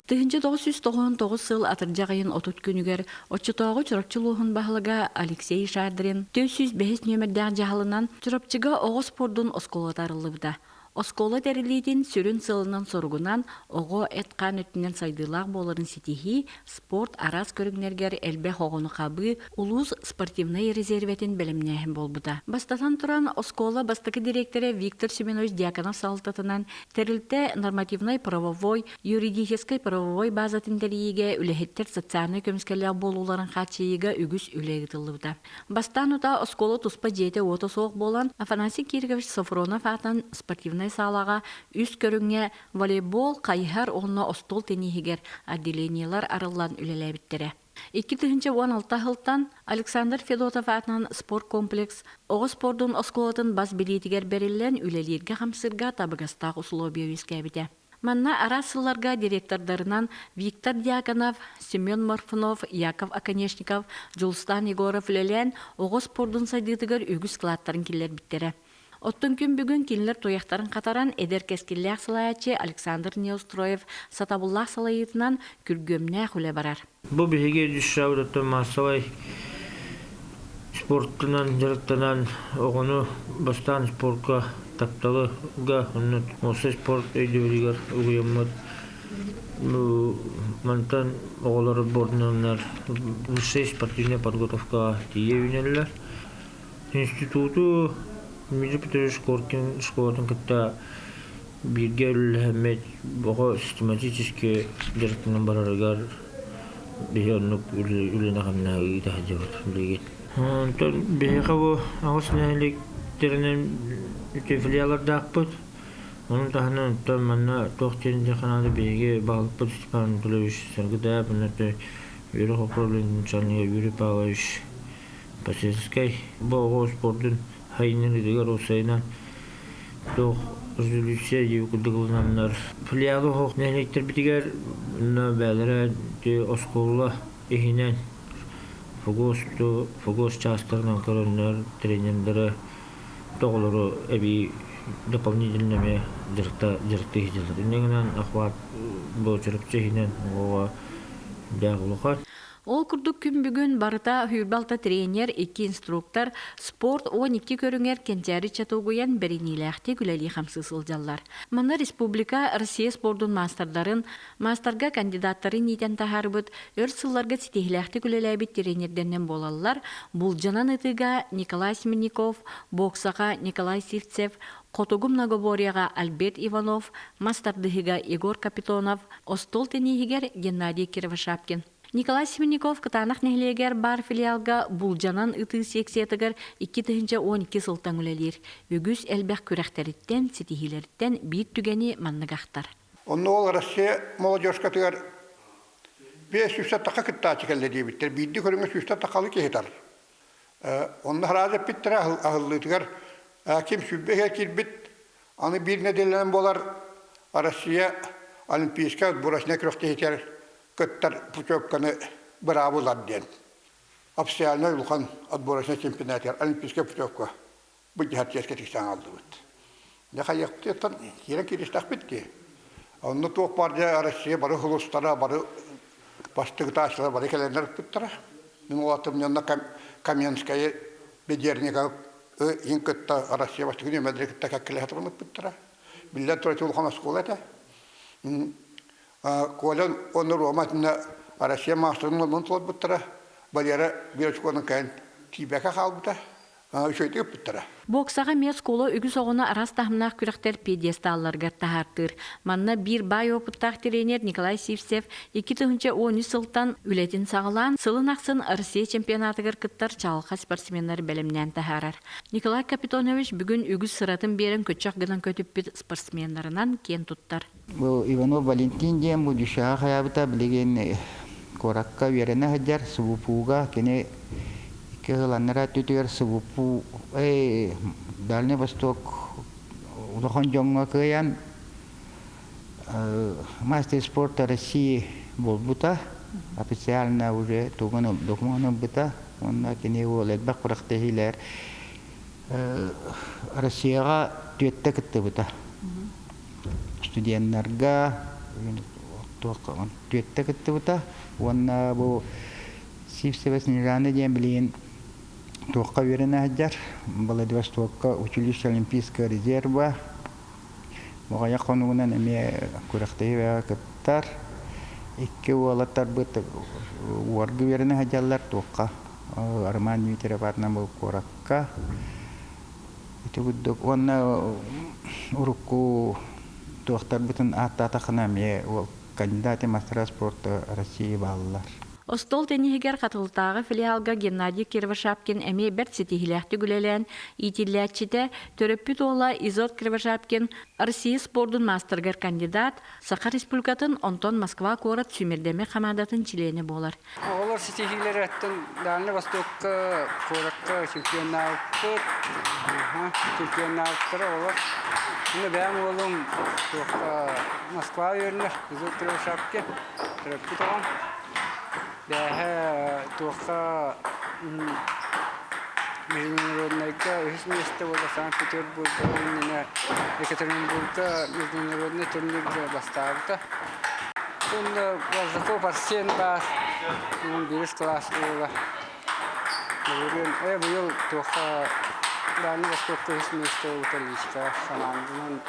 1999 сыл атырдьах ыйын 30 күнүгэр оччотооҕу Чурапчы улууһун баһылыга Алексей Шадрин 405 нүөмэрдээх дьаһалынан Чурапчыга оҕо спордун оскуолата арыллыбыта. Оскуола тэриллиитин сүрүн сыалынан-соругунан оҕо эт-хаан өттүнэн сайдыылаах буоларын ситиһии, спорт араас көрүҥнэригэр элбэх оҕону хабыы, улуус спортивнай резервэтин бэлэмнээһин буолбута. Бастатан туран, оскуола бастакы дириэктэрэ Виктор Семенович Дьяконов салалтатынан тэрилтэ нормативнай-правовой, юридическай-правовой базатын тэрийиигэ үлэһиттэр социальнай көмүскэллээх буолууларын хааччыйыыга үгүс үлэ ыытыллыбыта. Бастаан утаа оскуола туспа дьиэтэ-уота суох буолан, Афанасий Кирикович Софронов аатынан спортивнай саалаҕа үс көрүҥҥэ волейбол, хайыһар уонна остуол тенниһигэр отделениелар арыллан үлэлээбиттэрэ. 2016 сылтан Александр Федотов аатынан спорткомплекс оҕо спордун оскуолатын бас билиитигэр бэриллэн үлэлииргэ-хамсыырга табыгастаах усулуобуйа үөскээбитэ. Манна араас сылларга директордарынан Виктор Дьяконов, Семен Морфунов, Яков Оконешников, Дьулустаан Егоров үлэлээн оҕо спордун сайдыытыгар үгүс кылааттарын киллэрбиттэрэ. Оттон күн бүгүн кинилэр туйахтарын хатаран эдэр кэскиллээх салайааччы Александр Неустроев сатабыллаах салайыытынан күргүөмнээх үлэ барар. Бу биһиги дьүшшаабытыттан маассабай спортунан дьарыктанан оҕону бастаан спорка тапталыга онно уопсай спорт өйдөбүлүгэр угуйаммыт мантан оҕолор бордунаннар высшая спортивная подготовкаҕа тиийэ үүнэллэр. Институту Дмитрий Петрович Коркин школатын кытта бииргэ үлэлэһэммит оҕо систематически дьарыктанан барарыгар биһи оннук үлэни-хамнаһы ыыта сылдьабыт билигин. Онтон биһиэхэ бу аҕыс нэһилиэктэринэн үтүө филиаллардаахпыт. Ону таһынан оттон манна туох диэн дьаханаады биһиги баһылыкпыт Степан Анатольевич Саргыдаев, онно үөрэх управлениетын начальнига Юрий Павлович Посельскай бу оҕо спордун хайыннарыытыгар уопсайынан туох резолюция диэби курдук ылынаннар филиалы оһох нэһилиэктэрбитигэр бээлэрэ оскуола иһинэн ФГОС ФГОС чаастарынан көрөннөр тренердэрэ оҕолору эбии дополнительно эмиэ дьарыкта дьарыктыы сылдьаллар. Инньэ гынан охват бу Чурапчы иһинэн оҕоҕо дээх улахан. Ол курдук күн бүгүн барыта 26 тренер, 2 инструктор, спорт 12 көрүҥэр кэнчээри чатугуйан бэриниилээхтик үлэлии-хамсыы сылдьаллар. Манна республика Россия спордун маастардарын, маастарга кандидаттарын иитэн таһаарбыт, өр сылларга ситиһиилээхтик үлэлээбит тренердэринэн буолаллар Булдьанан ытыыга Николай Смирников, боксаҕа Николай Сивцев, Хотугу многоборьеҕа Альберт Иванов, мас тардыһыыга Егор Капитонов, остуол тенниһигэр Геннадий Кривошапкин. Николай Семенников Кытаанах нэһилиэгэр баар филиалга булдьанан ытыы секциятыгар 2012 сылтан үлэлиир. Үгүс элбэх күрэхтэриттэн, ситиһиилэриттэн биир түгэни маннык ахтар. Онно ол Россия молодежкатыгар 500 таха кыттааччы кэллэ диэбиттэр. Биирдии көрүҥҥэ сүүстэн тахалы киһи тар. Онно араас эппиттэрэ аһыллыытыгар ким сүүрбэ иһэ киирбит, аны биир нэдиэлэнэн буолар Россия Олимпийскай отборочнай күрэхтэһиитигэр кыттар путевканы быраабы ылар диэн. Официальнай улахан отборочнай чемпионатыгар олимпийскай путевка былдьаһар чиэскэ тиксэн хааллыбыт. Дьэ хайыахпытыттан киирэн кииристэхпит дии. Онно туох баар дьэ Россия бары улуустара, бары бастыгытааччылар бары кэлэннэр ыппыттара. Мин уолаттарым дьонно Каменскайы, Ведерников иһин кытта Россия бастакы нүөмэрдэри кытта кэккэлэһэ туран ыппыттара. Биллэн турар, ити улахан оскуола этэ. Коля уонна Рома итиннэ Россия маастарын оннун толорбуттара. Валера биир очконан кэлэн тиийбэккэ хаалбыта. Үчүгэйдик ыппыттара. Боксаҕа эмиэ оскуола үгүс оҕону араас таһымнаах күрэхтэр пьедесталларыгар таһаартыыр. Манна биир баай уопуттаах тренер Николай Сивцев 2013 сылтан үлэтин саҕалаан, сылын ахсын Россия чемпионатыгар кыттар чаҕылхай спортсменнары бэлэмнээн таһаарар. Николай Капитонович бүгүн үгүс сыратын биэрэн көччөх гынан көтүппүт спортсменнарынан киэн туттар. Бу Иванов Валентин диэн бу дюшаҕа хайаабыта билигин куоракка үөрэнэ сылдьар СВПУ-га кини икки сыл анараа өттүтүгэр СВПУ Дальний Восток улахан дьоҥҥо кыайан мастер спорта России буолбута официально уже тугун докумуон ылбыта уонна кини уол элбэх күрэхтэһиилэр Россияҕа түөттэ кыттыбыта. Студеннарга, Туох түөттэ кыттыбыта уонна бу Сивцева Снежана диэн билигин туохха үөрэнэ сылдьар Владивостокка училище Олимпийского резерва Моҕойох хонугунан эмиэ күрэхтэһии кыттар. Икки уолаттарбыт уорга үөрэнэ сылдьаллар туохха Роман Дмитриев аатынан бу куоракка. Ити курдук уонна урукку туохтарбытын ааттаатаххына эмиэ уол кандидаты мастера спорта России бааллар. Остуол тенниһигэр Хатылытааҕы филиалга Геннадий Кривошапкин эмиэ бэрт ситиһиилээхтик үлэлээн, иитиллээччитэ, төрөппүт уола Изот Кривошапкин Россия спордун маастарыгар кандидат, Саха Республикатын, онтон Москва куорат сүүмэрдэммит хамаандатын чилиэнэ буолар. Оҕолор ситиһиилэрэ өттүн Дальнай Востокка куоракка чемпионнаабыппыт. Чемпионнаабыттара оҕолор. Уонна бэйэм уолум туохха Москва үөрэнэр, Изот Кривошапкин төрөппүт оҕом. Бээһэ туохха международнайга үһүс миэстэ буолла Санкт-Петербурга иннинэ Екатеринбурга международный турнирга бастаабыта. Онно Борзаков Арсен баар, 11 класс уола. Былырыын, быйыл туохха Дальний Востокка үһүс миэстэ буолбута личка хамаанданан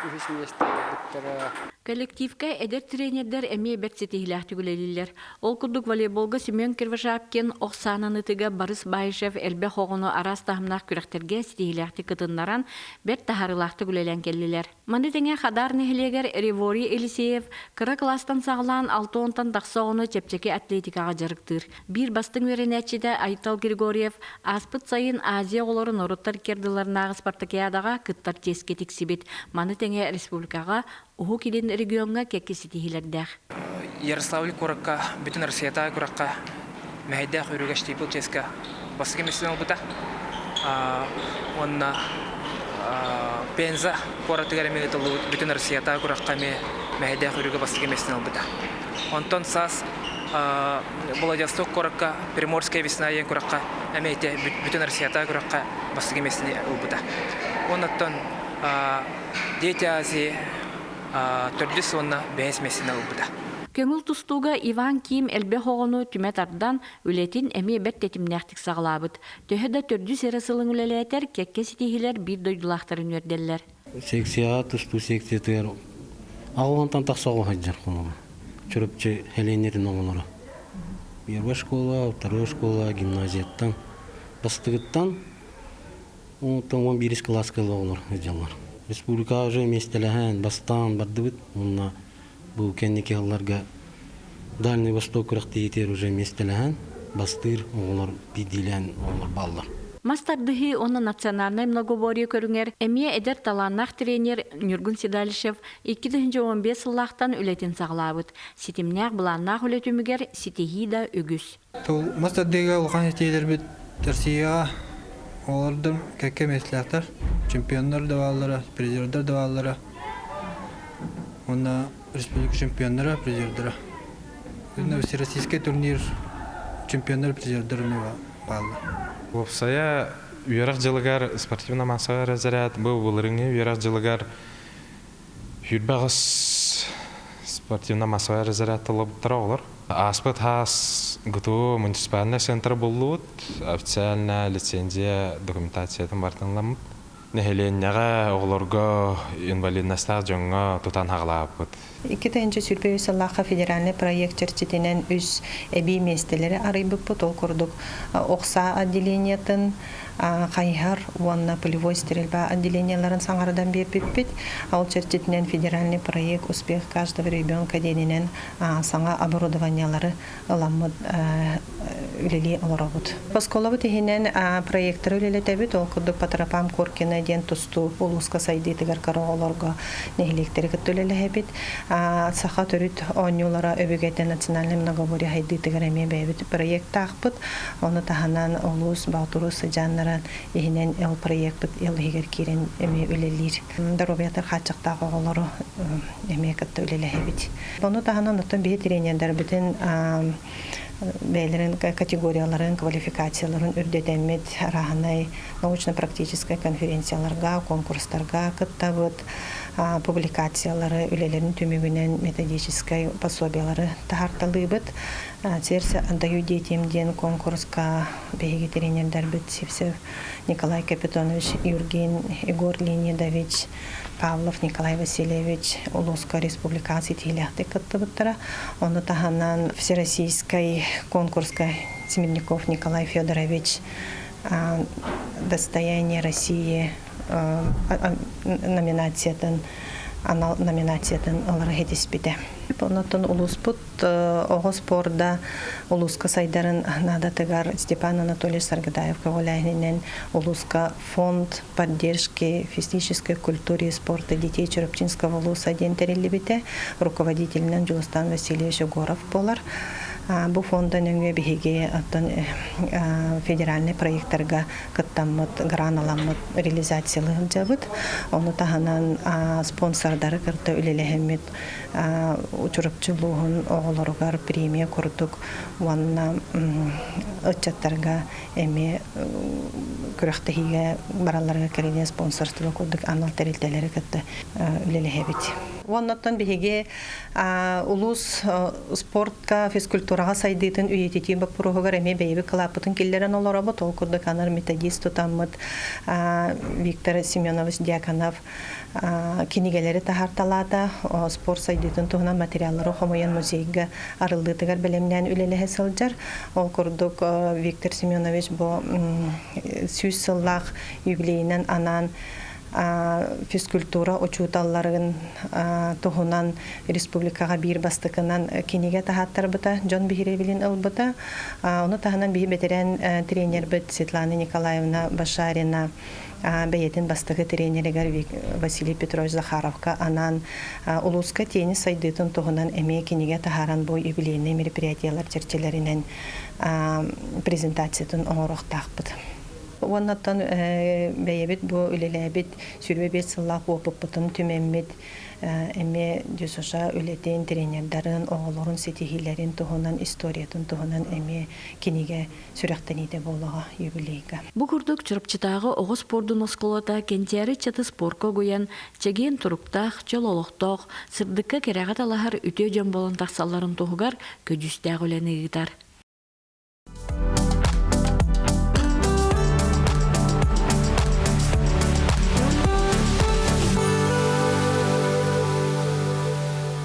үһүс миэстэ буолбуттара. Коллективка эдэр тренердэр эмиэ бэрт ситиһиилээхтик үлэлииллэр. Ол курдук волейболга Семен Кривошапкин ох саананытыга Борис Баишев элбэх оҕону араас таһымнаах күрэхтэргэ ситиһиилээхтик кытыннаран, бэрт таһаарыылаахтык үлэлээн кэллилэр. Маны тэҥэ Хадаар нэһилиэгэр Реворий Елисеев кыра кылаастан саҕалаан алта уонтан тахса оҕону чэпчэки атлетикаҕа дьарыктыыр. Биир бастыҥ үөрэнээччитэ Айтал Григорьев ааспыт сайын Азия оҕолоро норуоттар икки спартакиадаҕа кыттар чиэскэ тиксибит. Маны тэҥэ республикаҕа Уһук Илин региоҥҥа кэккэ ситиһиилэрдээх. Ярославль куоракка бүтүн Россиятааҕы күрэххэ мэһэйдээх үрүгэ штипл чиэскэ бастакы миэстэни ылбыта. Уонна Пенза куоратыгар эмиэ ыытыллыбыт бүтүн Россиятааҕы күрэххэ эмиэ мэһэйдээх үрүгэ бастакы миэстэни ылбыта. Онтон саас Владивосток куоракка Приморская весна диэн күрэххэ эмиэ ити бүтүн Россиятааҕы күрэххэ бастакы миэстэни ылбыта. Оннуттан Дети Азии төрдүс уонна бэһис миэстэни ылбыта. Көҥүл тустууга Иван Ким элбэх оҕону түмэ тардан, үлэтин эмиэ бэрт тэтимнээхтик саҕалаабыт. Төһө да төрдүс эрэ сылын үлэлээтэр, кэккэ ситиһиилэр биир дойдулаахтарын үөрдэллэр. Секцияҕа тустуу секциятыгар аҕылантан тахса оҕо сылдьар холобур. Чурапчы сэлиэнньэтин оҕолоро. Первая школа, вторая школа, гимназияттан, бастыгыттан Онтон 11 кылааска оҕолор сылдьаллар. Республикаҕа уже миэстэлэһэн, бастаан бардыбыт. Уонна бу кэнники сылларга Дальний Восток күрэхтэһиитигэр уже миэстэлэһэн, бастыыр оҕолор биирдиилээн оҕолор бааллар. Мас тардыһыы уонна национальнай многоборье көрүҥэр эмиэ эдэр талааннаах тренер Ньургун Седалищев 2015 сыллаахтан үлэтин саҕалаабыт. Ситимнээх былааннаах үлэ түмүгэр ситиһии да үгүс. Мас тардыыга улахан ситиһиилэрбит Россияҕа оҕолордор кэккэ миэстэлээхтэр, чемпионнар да бааллара, призердар да бааллара уонна республика чемпионнара, призердара. Всероссийский турнир чемпионнар, призердар бааллар. Уопсайа үөрэх дьылыгар спортивно-массовай разряд бу былырыҥҥы үөрэх дьылыгар 28 спортивно-массовай разряд талабыттара оҕолор. Ааспыт хаас ГТУ муниципальный центр буллубут. Официально лицензия документациятын барытын ыламмыт. Нэһилиэнньэҕэ оҕолорго инвалидностаах дьоҥҥо тутан хаҕалаабыппыт. 2023 сыллаахха федеральный проект чэрчитинэн үс эбии миэстэлэри арыйбыппыт. Ол курдук Охсаа отделениетын, хайыһар уонна полевой стрельба отделениеларын саҥардан биэрбиппит. Ол чэрчитинэн федеральный проект «Успех каждого ребенка» диэнинэн саҥа оборудованиелары ыламмыт үлэлии олоробут. Оскуолабыт иһинэн проекторы үлэлэтэбит. Ол курдук Патропам Коркина диэн тустуу улууска сайдыытыгар кыра оҕолорго нэһилиэктэри кытта үлэлэһэбит. Саха төрүт оонньуулара өбүгэтэ национальный многоборье сайдыытыгар эмиэ бэйэбит проектаахпыт. Ону таһынан улуус Боотурус сыдьааннара иһинэн эл проекпыт эл иһигэр киирэн эмиэ үлэлиир. Доруобуйатыгар хааччахтаах оҕолору эмиэ кытта үлэлэһэбит. Ону таһынан оттон биһи тренердэрбитин бэйэлэрин категорияларын, квалификацияларын үрдэтэммит арааһынай научно-практическай конференцияларга, конкурстарга кыттабыт. публикациялары, үлэлэрин түмүгүнэн методическай пособиялары таһаарталыыбыт. Сердце отдаю детям диэн конкурска биһиги тренердэрбит Сивцев Николай Капитонович, Юргин Егор Леонидович, Павлов Николай Васильевич улууска республикаҕа ситиһиилээхтик кыттыбыттара. Ону таһынан Всероссийскай конкурска Смирников Николай Федорович «Достояние России» номинациятын анал номинациятын ылары ситиспитэ. Оннуттан улууспут оҕо спорда улууска сайдарын наадатыгар Степан Анатольевич Саргыдаев көҕүлээһининэн улууска фонд поддержки физической культуры и спорта детей Чурапчинского улуса диэн тэриллибитэ. Руководителинэн Дьулустан Васильевич Егоров буолар. Бу фонда нөҥүө биһиги оттон федеральнай проекттарга кыттаммыт, гран аламмыт реализациялыы сылдьабыт. Ону таһынан спонсордары кытта үлэлэһэммит Чурапчы улууһун оҕолоругар премия курдук уонна ыччаттарга эмиэ күрэхтэһиигэ баралларыгар кэриҥэ спонсорство курдук анал тэрилтэлэри кытта үлэлэһэбит. Уоннаттан биһиги улуус спортка, физкультураҕа сайдыытын үйэтитии боппуруоһугар эмиэ бэйэбит кылааппытын киллэрэн олоробут. Ол курдук анар методист тутаммыт Виктор Семенович Дьяконов кинигэлэри таһаарталаата, спорт сайдыытын туһунан материаллары хомуйан музейга арыллыытыгар бэлэмнээн үлэлэһэ сылдьар. Ол курдук Виктор Семенович бу 100 сыллаах юбилейинэн анаан физкультура учууталларын туһунан республикаҕа биир бастакынан кинигэ таһааттарбыта, дьон биһирэбилин ылбыта. Ону таһынан биһи бэтэрээн тренербит Светлана Николаевна Башарина бэйэтин бастакы тренеригэр Василий Петрович Захаровка анаан улууска теннис сайдыытын туһунан эмиэ кинигэ таһааран бу юбилейнай мероприятиелар чэрчилэринэн презентациятын оҥоруохтаахпыт. Уоннаттан бэйэбит бу үлэлээбит 25 сыллаах уопуппутун түмэммит эмиэ ДЮСШ үлэтин, тренердарын, оҕолорун ситиһиилэрин туһунан, историятын туһунан эмиэ кинигэ сүрэхтэниитэ буолуоҕа юбилейга. Бу курдук Чурапчытааҕы оҕо спордун оскуолата кэнчээри ыччаты спорка угуйан, чэгиэн туруктаах, чөл олохтоох, сырдыкка кэрэҕэ талаһар үтүө дьон буолан тахсалларын туһугар көдьүүстээх үлэни ыытар.